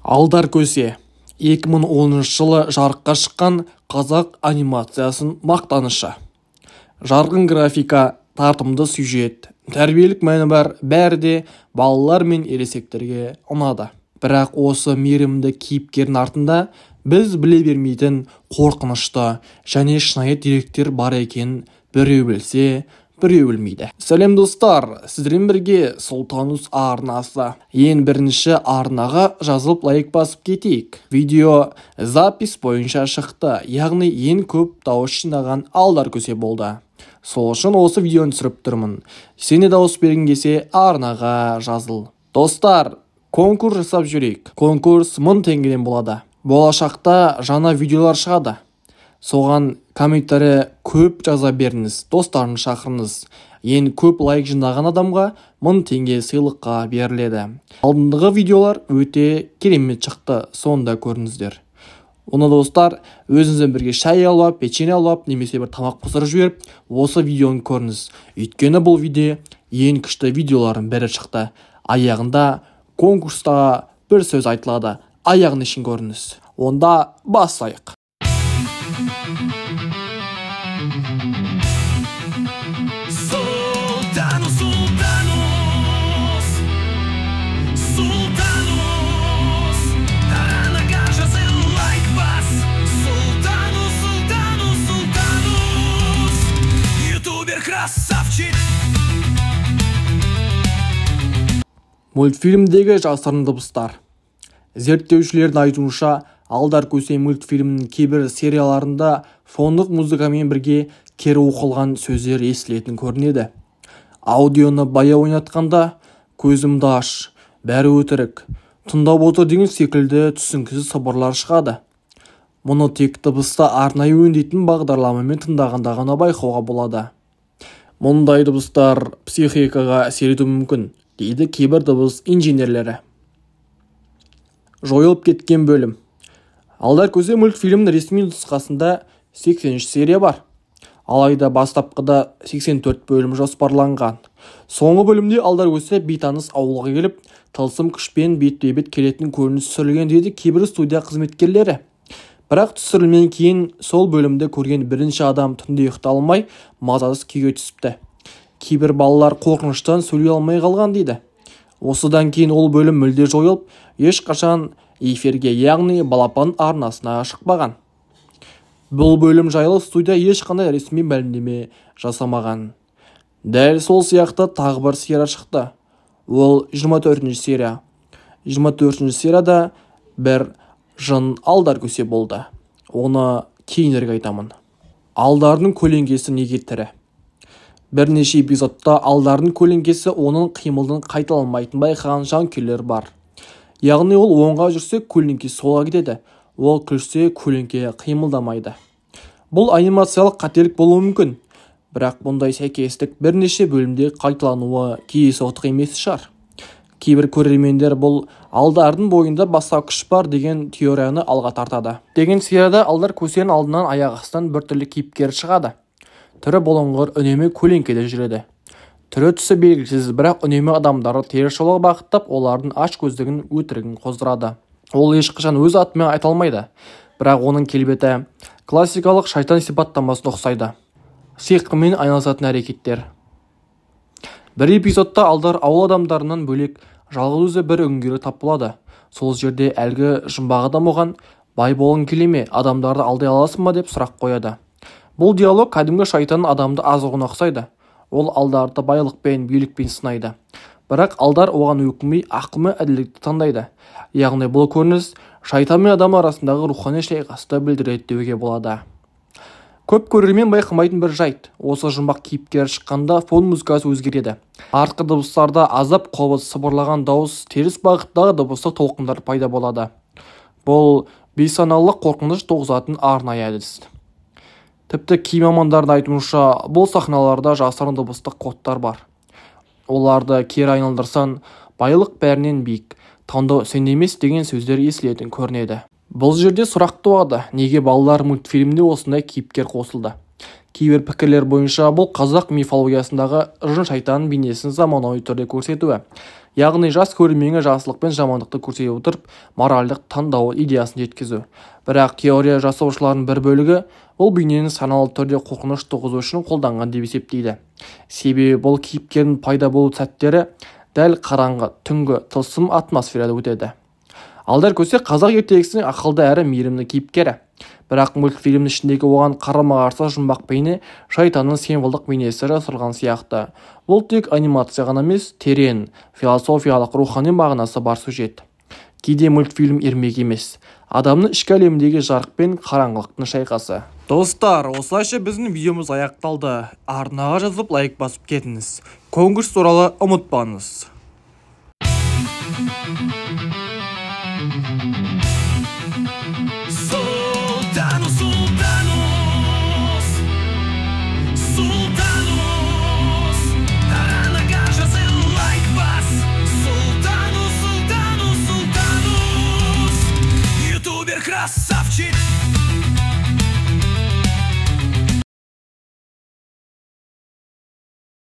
Алдар Көсе 2010 жылы жарыққа шыққан қазақ анимациясының мақтанышы. Жарқын графика, тартымды сюжет, тәрбиелік мәні бар, бәрі де балалар мен ересектерге ұнады. Бірақ осы мейірімді кейіпкердің артында біз біле бермейтін қорқынышты және шынайы деректер бар екенін біреу білсе, біреу білмейді. Сәлем достар, сіздермен бірге Сұлтанус арнасы. Ең бірінші арнаға жазылып лайк басып кетейік. Видео запись бойынша шықты, яғни ең көп дауыс жинаған Алдар Көсе болды. Сол үшін осы видеоны түсіріп тұрмын. Сен де дауыс бергің келсе, арнаға жазыл. Достар, конкурс жасап жіберейік. Конкурс 1000 теңгеден болады. Болашақта жаңа видеолар шығады. Соған комментарий көп жаза беріңіз, достарын шақырыңыз. Ең көп лайк жинаған адамға 1000 теңге сыйлыққа беріледі. Алдыңғы видеолар өте керемет шықты, соны да көріңіздер. Оны достар, өзіңізбен бірге шай алып, печенье алып, немесе бір тамақ пісіріп жіберіп, осы видеоны көріңіз. Өйткені бұл видео ең күшті видеолардың бірі шықты. Аяғында конкурста бір сөз айтылады. Аяғын ішін көріңіз. Онда бастайық. Сұлтанус, Сұлтанус, Сұлтанус, арнаға жазыл лайк бас. Сұлтанус, Сұлтанус, Сұлтанус, ютубер красавчик. Мультфильмдегі жасырын дыбыстар. Зерттеушілердің айтуынша, Алдар Көсе мультфильмінің кейбір серияларында фондық музыкамен бірге кері оқылған сөздер естілетін көрінеді. Аудионы баяу ойнатқанда көзімді аш, бәрі өтірік, тыңдап отыр деген секілді түсініксіз сыбырлар шығады. Мұны тек дыбысты арнайы өңдейтін бағдарламамен тыңдағанда ғана байқауға болады. Мұндай дыбыстар психикаға әсер етуі мүмкін, дейді кейбір дыбыс инженерлері. Жойылып кеткен бөлім. Алдар Көсе мультфильмінің ресми нұсқасында 83 серия бар. Алайда бастапқыда 84 бөлім жоспарланған. Соңғы бөлімде Алдар Көсе бейтаныс ауылға келіп, тылсым күшпен бетпе-бет келетін көрініс түсірілген дейді кейбір студия қызметкерлері. Бірақ түсірілімнен кейін сол бөлімді көрген бірінші адам түнде ұйықтай алмай, мазасыз күйге түсіпті. Кейбір балалар қорқыныштан сөйлей алмай қалған дейді. Осыдан кейін ол бөлім мүлде жойылып, ешқашан эфирге, яғни Балапан арнасына шықпаған. Бұл бөлім жайлы студия ешқандай ресми мәлімдеме жасамаған. Дәл сол сияқты тағы бір серия шықты. Ол 24-ші серия. 24-ші серияда бір жын Алдар Көсе болды. Оны кейінірек айтамын. Алдардың көлеңкесі неге тірі? Бірнеше эпизодта Алдардың көлеңкесі оның қимылын қайталамайтын байқаған жанкүйерлер бар. Яғни ол оңға жүрсе, көлеңке солға кетеді. Ол күлсе, көлеңке қимылдамайды. Бұл анимациялық қателік болуы мүмкін. Бірақ бұндай сәйкестік бірнеше бөлімде қайталануы кездейсоқтық емес шығар. Кейбір көрермендер бұл Алдардың бойында басқа күш бар деген теорияны алға тартады. Деген серияда Алдар Көсенің алдынан аяқ астынан біртүрлі кейіпкер шығады. Түрі бұлыңғыр, үнемі көлеңкеде жүреді. Түрі түсі белгісіз, бірақ үнемі адамдарды теріс жолға бағыттап, олардың ашкөздігін, өтірігін қоздырады. Ол ешқашан өз атымен айта алмайды, бірақ оның келбеті классикалық шайтан сипаттамасына ұқсайды. Сиқырмен айналысатын әрекеттер. Бір эпизодта Алдар ауыл адамдарынан бөлек жалғыз өзі бір үңгірге тап болады. Сол жерде әлгі жұмбақ адам оған бай болғың келе ме, адамдарды алдай аласың ба деп сұрақ қояды. Бұл диалог кәдімгі шайтанның адамды азғыруына ұқсайды. Ол Алдарды байлықпен, билікпен сынайды. Бірақ Алдар оған өкінбей, ақыл мен әділдікті таңдайды. Яғни бұл көрініс шайтан мен адам арасындағы рухани шайқасты білдіреді деуге болады. Көп көрермен байқамайтын бір жайт. Осы жұмбақ кейіпкер шыққанда фон музыкасы өзгереді. Артқы дыбыстарда азап қобыз сыбырлаған дауыс, теріс бағыттағы дыбыстық толқындар пайда болады. Бұл бейсаналы қорқыныш туғызатын арнайы әдіс. Тіпті кей мамандардың айтуынша, бұл сахналарда жасырын дыбыстық кодтар бар. Оларды кері айналдырсаң, байлық бәрінен биік, таңдау сен емес деген сөздер естілетін көрінеді. Бұл жерде сұрақ туады, неге балалар мультфильмде осындай кейіпкер қосылды? Кейбір пікірлер бойынша бұл қазақ мифологиясындағы жын шайтан бейнесін заманауи түрде көрсетуі. Яғни жас көрерменге жақсылық пен жамандықты көрсете отырып, моральдық таңдау идеясын жеткізу. Бірақ теория жасаушылардың бір бөлігі бұл бейнені саналы түрде қорқыныш туғызу үшін қолданған деп есептейді. Себебі бұл кейіпкердің пайда болу сәттері дәл қараңғы, түнгі, тылсым атмосферада өтеді. Алдар Көсе қазақ ертегісінің ақылды әрі мейірімді кейіпкері. Бірақ мультфильмнің ішіндегі оған қарама-қарсы жұмбақ бейне шайтанның символдық бейнесі жасырылған сияқты. Бұл тек анимация ғана емес, терең, философиялық, рухани мағынасы бар сюжет. Кейде мультфильм ермек емес, адамның ішкі әлеміндегі жарық пен қараңғылықтың шайқасы. Достар, осылайша біздің видеомыз аяқталды. Арнаға жазып, лайк басып кетіңіз. Конкурс туралы ұмытпаңыз. Султанус, Султанус, Султанус, Аранаға жазыл лайк бас. Султанус, Султанус, Султанус, ютубер красавчик.